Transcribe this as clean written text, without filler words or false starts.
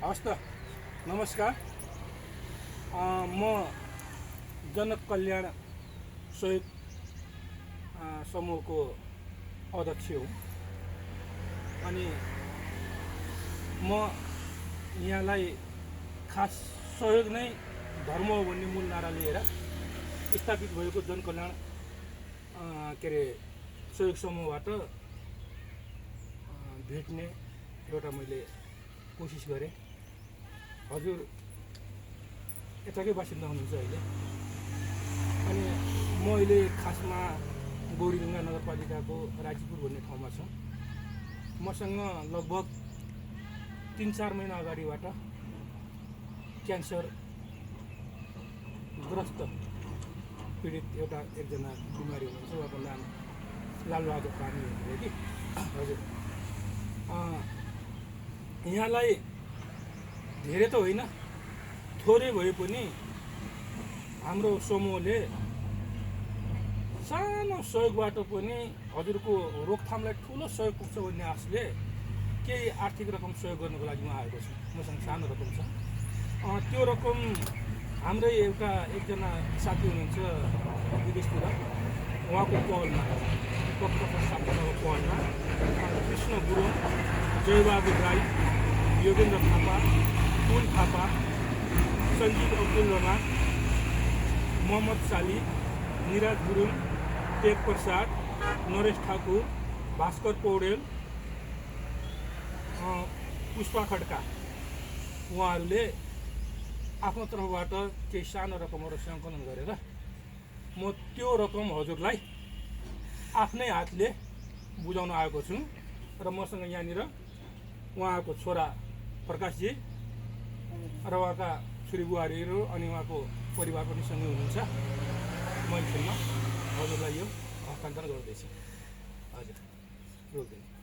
हवस् त नमस्कार म जनक कल्याण सहयोग समूहको अध्यक्ष हुँ अनि म यहाँलाई खास सहयोग नै धर्म हो भन्ने मूल नारा लिएर स्थापित भएको जनकल्याण सहयोग समूहबाट भेट्ने एउटा मैले कोसिस गरेँ। हजुर यताकै बासिन्दा हुनुहुन्छ अहिले अनि म अहिले खासमा गौरीगङ्गा नगरपालिकाको राजीपुर भन्ने ठाउँमा छु। मसँग लगभग 3-4 महिना अगाडिबाट क्यान्सर ग्रस्त पीडित एकजना बिमारी हुनुहुन्छ। उहाँको नाम लालबहादुर पानी हुनुहुन्थ्यो कि हजुर यहाँलाई धेरै त होइन थोरै भए पनि हाम्रो समूहले सानो सहयोगबाट पनि हजुरको रोकथामलाई ठुलो सहयोग पुग्छ भन्ने आशले केही आर्थिक रकम सहयोग गर्नको लागि म आएको छु। मसँग सानो रकम छ। त्यो रकम हाम्रै एकजना साथी हुनुहुन्छ विदेशतिर, उहाँको पहलमा प्रोफेसर पहलमा कृष्ण गुरुङ, जयबहादुर राई, योगेन्द्र थापा, कुल थापा, सञ्जीव अब्दुल रमान, मोहम्मद साली, निराज गुरुङ, टेक प्रसाद, नरेश ठाकुर, भास्कर पौडेल, पुष्पा खड्का उहाँहरूले आफ्नो तर्फबाट केही सानो रकमहरू सङ्कलन गरेर म त्यो रकम हजुरलाई आफ्नै हातले बुझाउन आएको छु। र मसँग यहाँनिर उहाँको छोरा प्रकाशजी र उहाँका छोरी बुहारीहरू अनि उहाँको परिवार पनि सँगै हुनुहुन्छ। म एकछिनमा हजुरलाई यो हस्तान्तरण गर्दैछु। हजुर रोक्दैन।